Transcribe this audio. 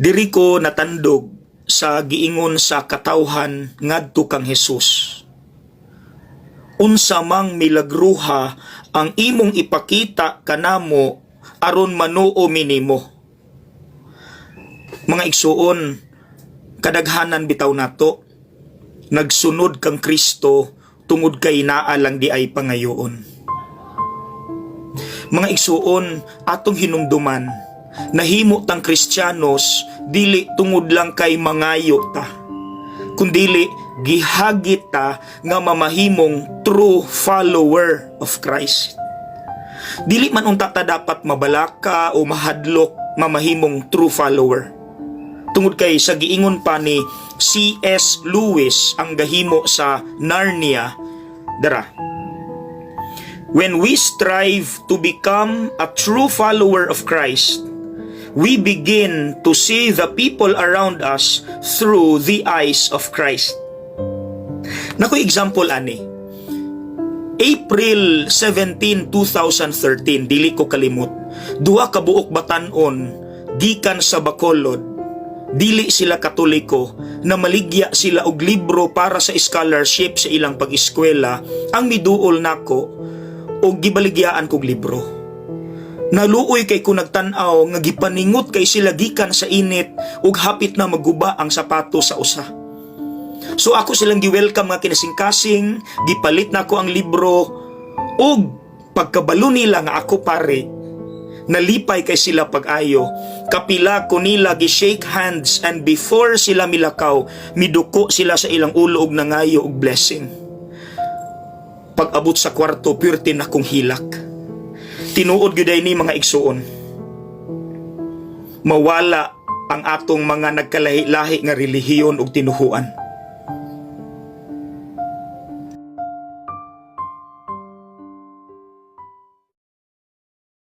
Diri ko natandog sa giingon sa katawhan ngadto kang Jesus. "Unsa mang milagruha ang imong ipakita kanamo aron manuo mi nimo?" Mga igsuon, kadaghanan bitaw nato nagsunod kang Kristo tungod kay naa lang diay pangayoon. Mga igsuon, atong hinumduman, nahimo tang Kristiyanos dili tungod lang kay mangayo ta, kundili gihagit ta nga mamahimong true follower of Christ. Dili man unta ta dapat mabalaka o mahadlok mamahimong true follower. Tungod kay sa giingon pa ni C.S. Lewis, ang gahimo sa Narnia, dara. "When we strive to become a true follower of Christ, we begin to see the people around us through the eyes of Christ." Naa koy example ani. April 17, 2013, dili ko kalimot. Duha ka buok batan-on gikan sa Bacolod. Dili sila Katoliko, na maligya sila og libro para sa scholarship sa ilang pag-eskwela ang miduol nako og gibaligyaan kog libro. Naluoy kay ko nagtan-aw nga gipaningot kay sila gikan sa init ug hapit na maguba ang sapato sa usa. So ako silang gi-welcome nga kinasing-kasing, gipalit nako ang libro ug pagkabalo nila nga ako pare, nalipay kay sila pag-ayo. Kapila ko nila gi-shake hands and before sila milakaw, miduko sila sa ilang ulo og nangayo og blessing. Pag-abot sa kwarto, purte na kong hilak. Tinuod gyud ni, mga igsuon. Mawala ang atong mga nagkalahi-lahi nga relihiyon ug tinuhuan.